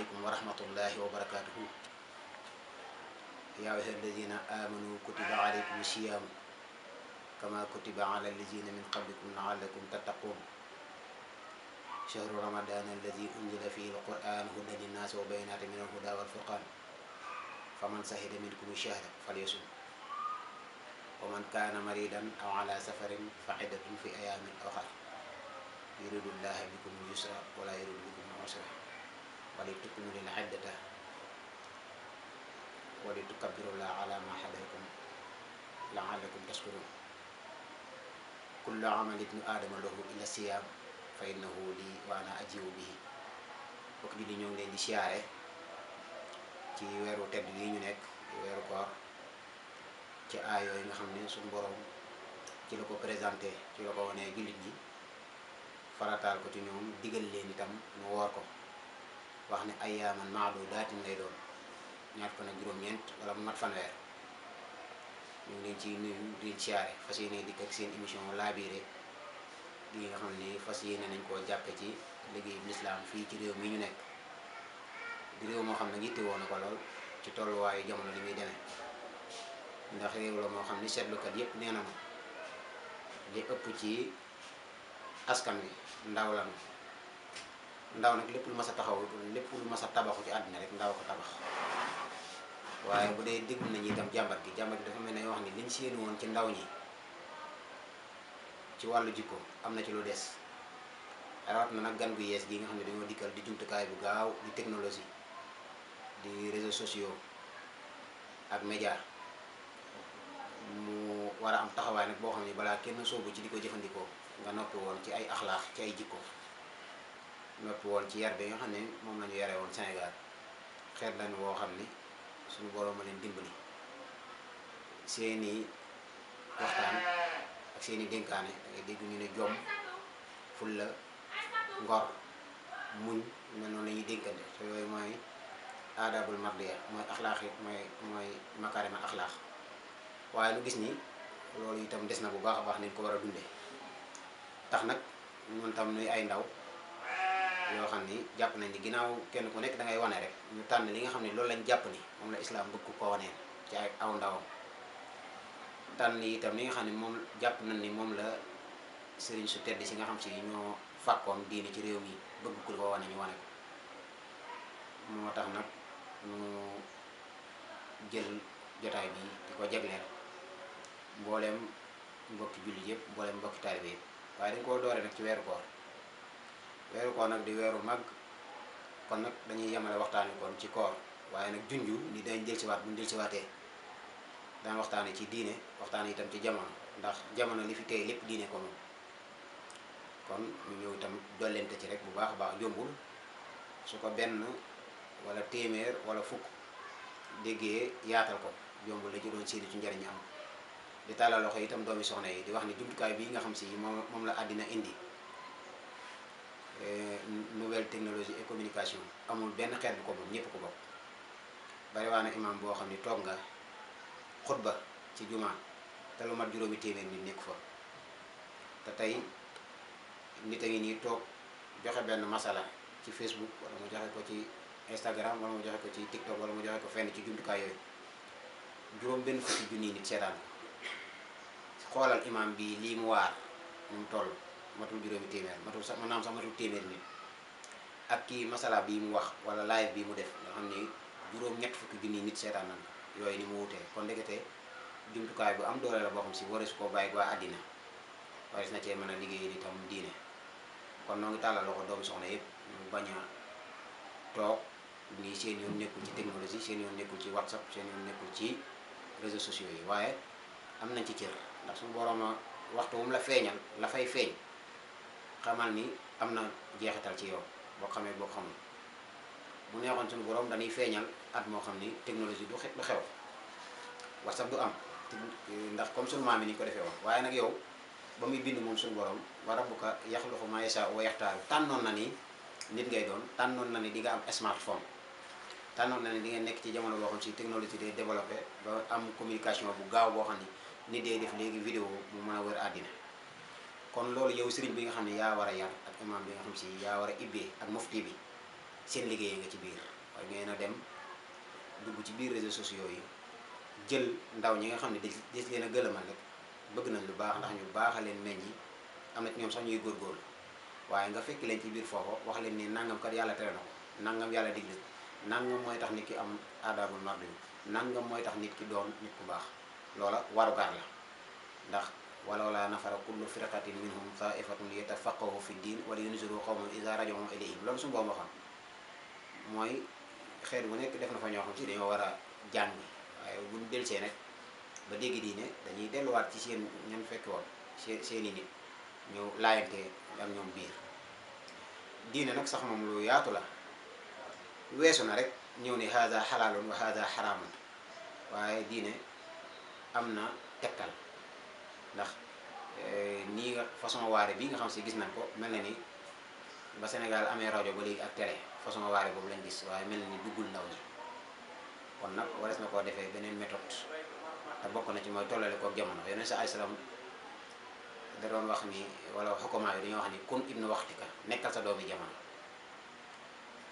عليكم ورحمة الله وبركاته يا أيها الذين آمنوا كتب عليكم الصيام كما كتب على الذين من قبلكم لعلكم تتقون شهر رمضان الذي أنزل فيه القرآن هدى للناس وبينات من الهدى والفرقان فمن شهد منكم الشهر فليصم ومن كان مريضا أو على سفر فعدة في أيام أخرى يريد الله بكم اليسر ولا يريد بكم العسر ولتكملوا العدة ولتكبروا الله على ما هداكم لعلكم تشكرون كل عمل ابن آدم له إلا الصيام فإنه لي وأنا أجزي به bokk julli ñoo ngi leen di siyaare ci weeru tedd yi ñu nekk weeru koor ci aay yooyu nga xam ne suñu borom ci la ko présenté ci la ko wanee jullit ñi farataal ko ci ñoom digal leen itam ñu woor ko wax ne ayyaaman ma'duudaatin lay doon ñaar fan ak juróom-ñeent wala mu mat fanweer ñu ngi leen ci nuyu di leen siyaare fas yéene dikk ak seen émission laabiire gi nga xam ne fas yéene nañ koo jàppe ci liggéeyu lislaam fii ci réew mi ñu nekk di réew moo xam ne yitte woon na ko lool ci tolluwaayu jamono li muy demee ndax réew la moo xam ne seetlukat yépp nee na ma li ëpp ci askan wi ndaw la ndaw nag lépp lu mas a taxaw lépp lu mas a tabaxu ci àddina rek ndaw ko tabax waaye bu dee déglu nañu itam jàmbat gi dafa mel ne wax ni liñ séenu woon ci ndaw ñi ci wàllu jikko am na ci lu des rawat na nag gan gu yees gi nga xam ne dañoo dikkal di jumtukaay bu gaaw di technologie di réseaux sociaux ak média mu war a am taxawaay nag boo xam ne balaa kenn soobu ci di ko jëfandikoo nga noppi woon ci ay axlaax ci ay jikko noppi woon ci yar bi nga xam ne moom la ñu yare woon Sénégal xeet lañu woo xam ne suñu boroom ma leen dimbali seeni waxtaan ak seeni dénkaane da ngay dégg ñu ne jom fulla ngor muñ mel noonu la ñuy dénkante te yooyu mooy aadabul mardiya mooy axlaax yi mooy makaarima axlaax waaye lu gis ni loolu itam des na bu baax a baax nañ ko war a dundee tax nag ñun tam nuy ay ndaw yoo xam ni jàpp nañ ni ginnaaw kenn ku nekk da ngay wane rek ñu tànn li nga xam ne loolu lañ jàpp ni moom la islaam bëgg ko waneen ci ay aw ndawam tànn itam li nga xam ne moom jàpp nañ ni moom la sëriñ su tedd si nga xam si ñoo fàkkoon diine ci réew mi bëgg ko ko wane ñu wane ko moo tax nag ñu jël jotaay bi di ko jagleel mbooleem mbokki jullit yëpp mbooleem mbokki taalibe yëpp waaye dañ koo doore nag ci weeru koor nag di weeru mag kon nag dañuy yemale waxtaani kon ci koor waaye nag junju ni dañ jël si waat bu ñu jël si waatee daan waxtaane ci diine waxtaane itam ci jamono ndax jamono li fi tey lépp diine ko moom kon ñu ñëw itam dollente ci rek bu baax a baax jombul su ko benn wala téeméer wala fukk déggee yaatal ko jombul la ci doon séenu ci njariñ am di tàllal loxo itam doomi soxna yi di wax ni jumtukaay bii nga xam si moom la àddina indi nouvelle technologie et communication amul benn xeet bu ko moom ñëpp ko bokk bari waa na imam boo xam ni toog nga xutba ci jumaa te lu mat juróomi téeméer nit nekk fa te tey nit a ngi nii toog joxe benn masala ci Facebook wala mu joxe ko ci Instagram wala mu joxe ko ci TikTok wala mu joxe ko fenn ci jumtukaay yooyu juróom benn fukki junni nit seetaan ko xoolal imam bi lii mu waar ñu mu toll matul juróomi téeméer matul sax maanaam sax matul téeméer nit ak kii masala bii mu wax wala live bii mu def nga xam ni juróom ñett fukki junni nit seetaan nañ ko yooyu ni mu wutee kon ndekete jumtukaay bu am doole la boo xam si warees koo bàyyi waa àddina warees na cee mën a liggéey itam diine kon noo ngi tàllal loxo doomu soxna yëpp ñu bañ a toog nii seen yoon nekkul ci technologie seen yoon nekkul ci WhatsApp seen yoon nekkul ci réseaux sociaux yi waaye am nañ ci cër ndax suñu borom waxtu wu mu la feeñal la fay feeñ xamal ni am na jeexital ci yow boo xamee boo xamul bu neexoon suñu borom dañuy feeñal at moo xam ni technologie du xew WhatsApp du am ndax comme suñu maam yi ni ñu ko defee woon waaye nag yow ba muy bind moom suñu borom wa rabbuka yaxluqu maa yashaa'u wa yaxtaaru tànnoon na ni nit ngay doon tànnoon na ni di nga am smartphone tànnoon na ni di nga nekk ci jamono boo xam si technologie day développé ba am communication bu gaaw boo xam ni nit day def léegi vidéo mu mën a wër àddina kon loolu yow sëriñ bi nga xam ne yaa war a yar ak imam bi nga xam si yaa war a ibbee ak mufti bi seen liggéey nga ci biir. waaye ngeen a dem dugg ci biir réseaux sociaux yi jël ndaw ñi nga xam ne des leen a gëlëmal rek bëgg nañ lu baax ndax ñu baax a leen meññi am na ci ñoom sax ñuy góorgóorlu waaye nga fekk leen ci biir foofu wax leen ni nangam kat yàlla tere na ko nangam yàlla digle nangam mooy tax nit ki am aadaabul mardi nangam mooy tax nit ki doon nit ku baax loola warugar la ndax walaw laa nafara kullu firqatin minhum taifatun li yatafaqahu fi ddin wa li yunziru qawman iza raja'u ilayhim loolu suñu boobu waxoon mooy xeet bu nekk def na fa ñoo xam si dañoo war a jàng waaye buñ delsee nag ba dégg diine dañuy delluwaat ci seen ñan fekk woon seeni nit ñu laayante ak ñoom biir diine nag sax moom lu yaatu la weesu na rek ñëw ne haada xalaalun wa haada xaraamun waaye diine am na tegtal ndax nii nga façon waare bi nga xam si gis nañ ko mel na ni ba Sénégal amee rajo ba léegi ak télé façon waare boobu lañ gis waaye mel na ni duggul ndaw ñi kon nag wares na koo defee beneen méthode te bokk na ci mooy tollale kook jamono yonent sa alayhi salaam da doon wax ni wala xukamaa yi dañoo wax ni kun ibnu waxtika nekkal sa doomi jamono.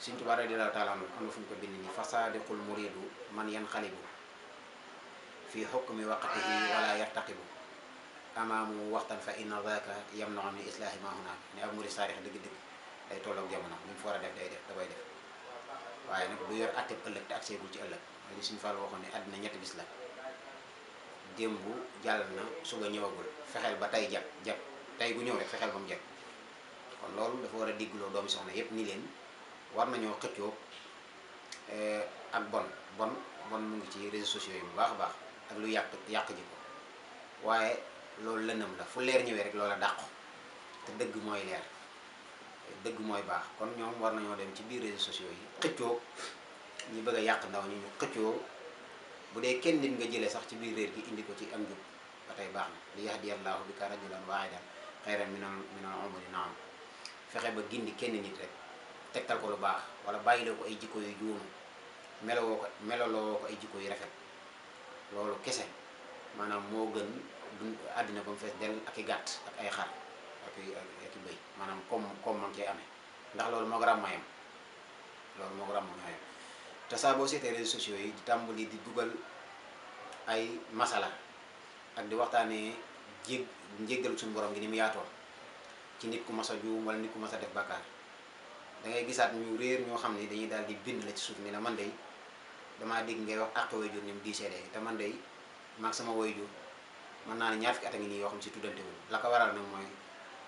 Sëñ Tuubaa radiyallaahu taala anhu am na fu ñu ko bind ni fasaadiqul muridu man yanqalibu fi xukmi waqtihi wala yartaqibu amaamu waxtan fa inna zaaka yamna'u min islaahi ma hunaak ne ab murid saarix dëgg-dëgg day tolloog jamono li mu fa war a def day def da koy def waaye nag du yor atteb ëllëg te ak seegul ci ëllëg li Sëñ Fallu waxoon ne àddina ñetti bis la démb jàll na suba ñëwagul fexeel ba tey jag tey gu ñëw rek fexeel ba mu jag kon loolu dafa war a diggloo doomi soxna yépp ni leen war nañoo xëccoo ak bon mu ngi ci réseaux sociaux yi bu baax a baax ak lu yàq ji ko waaye loolu lëndëm la fu leer ñëwee rek loola dàqu te dëgg mooy leer dëgg mooy baax kon ñoom war nañoo dem ci biir réseaux sociaux yi xëccoo ñi bëgg a yàq ndaw ñi ñu xëccoo bu dee kenn nit nga jëlee sax ci biir réer gi indi ko ci am jub ba tey baax na li yahdiyallaahu bika rajulan waahidan xayran minal umri naam fexe ba gindi kenn nit rek tegtal ko lu baax wala bàyyiloo ko ay jikko yu juunu meloloo ko ay jikko yu rafet loolu kese maanaam moo gën àddina ba mu fees del ak i gàtt ak ay xar ak i bëy maanaam comme man cee amee ndax loolu moo ko ràmmayam te saa boo seetee réseaux sociaux yi di tàmbali di dugal ay masala ak di waxtaanee njéggal suñu borom gi ni mu yaatoo ci nit ku mas a juum wala nit ku mas a def bàkkaar da ngay gisaat ñu réer ñoo xam ne dañuy daal di bind la ci suuf ni la man day damaa dégg ngay wax àq waajur ni mu diisee léegi te man day maag sama waajur mën naa ne ñaar fukki at a ngi nii yoo xam si tuddantewul la ko waral nag mooy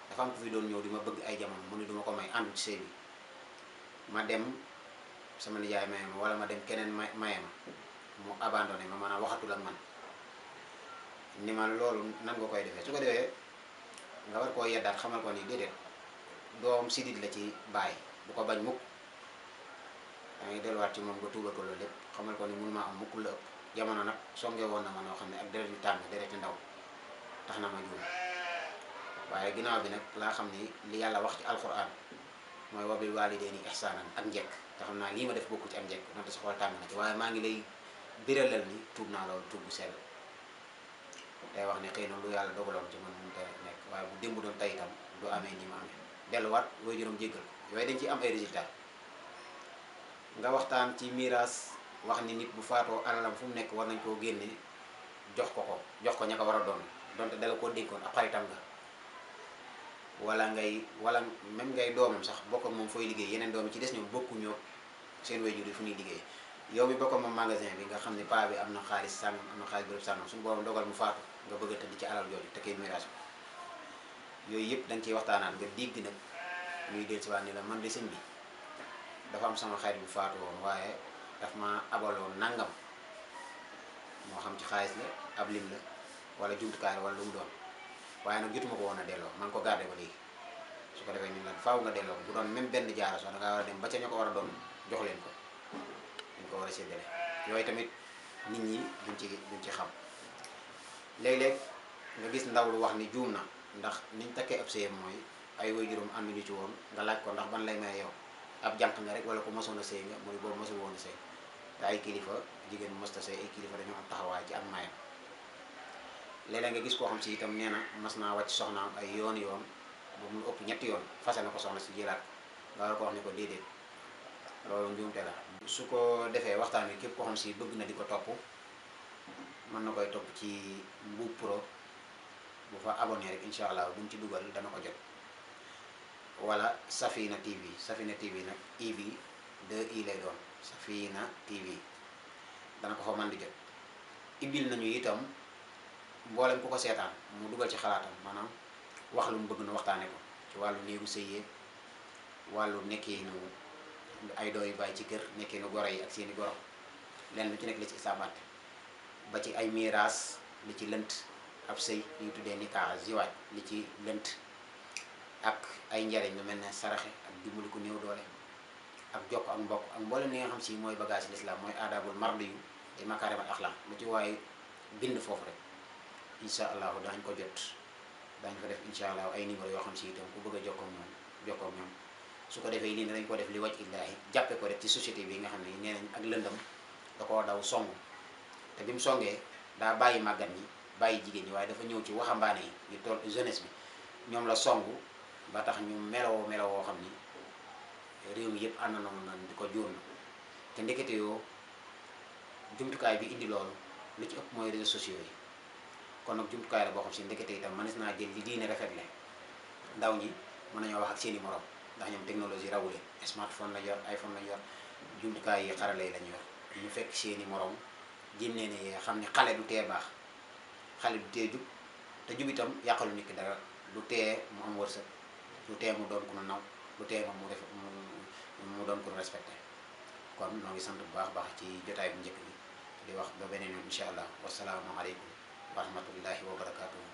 dafa am ku fi doon ñëw di ma bëgg ay jamono mu ne du ma ko may àndu ci sëy bi ma dem sama nijaay maye ma wala ma dem keneen maye ma mu abandonné ma maanaam waxatul ak man ni ma loolu nan nga koy defee su ko defee nga war koo yeddaat xamal ko ni déedéet doom sidit la ci bàyyi bu ko bañ mukk da ngay delluwaat ci moom nga tuubal ko loolu lépp xamal ko ni mun maa am mukk la ëpp jamono nag songe woon na ma noo xam ne ak deret yu tàng deret yu ndaw tax na ma juum waaye ginnaaw bi nag laa xam ni li yàlla wax ci alquran mooy wabil waalidayni ihsaanan ak njekk te xam naa lii ma def bokku ci am njekk donte sa xool tàng na ci waaye maa ngi lay biralal ni tuub naa loolu tuub bu sell tey wax ne xëy na lu yàlla dogaloon ci man mënut a nekk waaye bu démb doon tey itam du amee ni ma amee delluwaat way juróom jéggal ko yooyu dañ ciy am ay résultat nga waxtaan ci miraas wax ni nit bu faatoo alalam fu mu nekk war nañ koo génne jox ko ña ko war a doon donte dala koo dénkoon ab xaritam nga wala même ngay doomam sax bokk ak moom fooy liggéey yeneen doom yi ci des ñoom bokkuñoo seen way jur yi fu ñuy liggéey yow mi bokk ak moom magasin bi nga xam ne paa bi am na xaalis sàngam am na xaalis bërëb sàngam suñu borom dogal mu faatu nga bëgg a tëdd ci alal jooju te kay miraas bi yooyu yëpp da nga ciy waxtaanaat nga dégg nag ñuy del si waat ni la man de sëñ bi dafa am sama xarit bu faatu woon waaye daf ma abaloon nangam moo xam ci xaalis la ab lim la wala jumtukaay la wala lu mu doon waaye nag jotuma ko woon a delloo man ko gardé ba léegi su ko defee ñun nag faaw nga delloo ko bu doon même benn jaara sax da ngaa war a dem ba ca ña ko war a doon jox leen ko dañ ko war a séddale yooyu tamit nit ñi duñ ci xam léeg-léeg nga gis ndaw lu wax ni juum na ndax niñ takkee ab sëyam mooy ay waajuram ànduñu ci woon nga laaj ko ndax ban lay may yow ab jànq nga rek wala ko mosoon a sëy nga mu ne boobu mosul woon a sëy te ay kilifa jigéen mosta sëy ay kilifa dañoo am taxawaay ci am mayam léeg-léeg nga gis koo xam si itam nee na mas naa wàcc soxnaam ay yoon ba mu ëpp ñetti yoon fase na ko soxna si jëlaat nga war ko wax ne ko déedéet loolu njuumte la. su ko defee waxtaan wi képp koo xam si bëgg na di ko topp mën na koy topp ci Mbuup Pro, bu fa abonné rek incha allah buñ ci dugal dana ko jot. wala Safina TV. Safina TV nag IV 2 I lay doon, Safina TV dana ko fa mën di jot. ibil nañu itam mboolem ku ko seetaan mu dugal ci xalaatam, maanaam wax lu mu bëgg na waxtaane ko ci wàllu néegu sëy, wàllu nekkiinu ay doom yu bàyyi ci kër, nekkiinu goro yi ak seeni goro, lenn lu ci nekk li ci isaabaat, ba ci ay miiraas li ci lënt, ab sëy li ñu tuddee nikaa ziwaaj li ci lënt, ak ay njariñ lu mel ne saraxe ak dimbali ku néew doole, ak jokk ak mbokk ak mboolem li nga xam si mooy bagage l'islam, mooy aadaabul mardi yu te makaarimal axlaaq, lu ci waaye bind foofu rek incha allahu daañu ko jot. daañu ko def incha allah ay numéro yoo xam si itam ku bëgg a jokkoo moom jokkoo ak ñoom. su ko defee lii ne dañ ko def li waj illaahi, jàppe ko rek ci société bi nga xam ne nee nañ ak lëndam da koo daw song, te bi mu songee daa bàyyi màggat ñi bàyyi jigéen ñi, waaye dafa ñëw ci waxambaane yi ñu toll jeunesse bi, ñoom la songu ba tax ñu melowoo xam ni réew mi yëpp ànd na di ko jóon. te ndekete yoo jumtukaay bi indi loolu lu ci ëpp mooy réseaux sociaux yi. kon nag jumtukaay la boo xam si ndekete itam mënees naa jël li diine rafet le ndaw ñi mën nañoo wax ak seeni morom, ndax ñoom technologie rawu leen, smartphone la yor, iPhone la yor, jumtukaay yi xarale yi lañu yor. ñu fekk seeni morom génnee ne xam ne xale du tee baax, xale du tee jub, te jub itam yàqalu nit ki dara, du tee mu am wërsëg, du tee mu doon ku nu naw, du tee moom mu doon ku nu respecté. kon noo ngi sant bu baax baax ci jotaay bu njëkk bi di wax ba beneen yoon incha allah wasalaamu aleykum wa rahmatullahi wa barakaatuhu.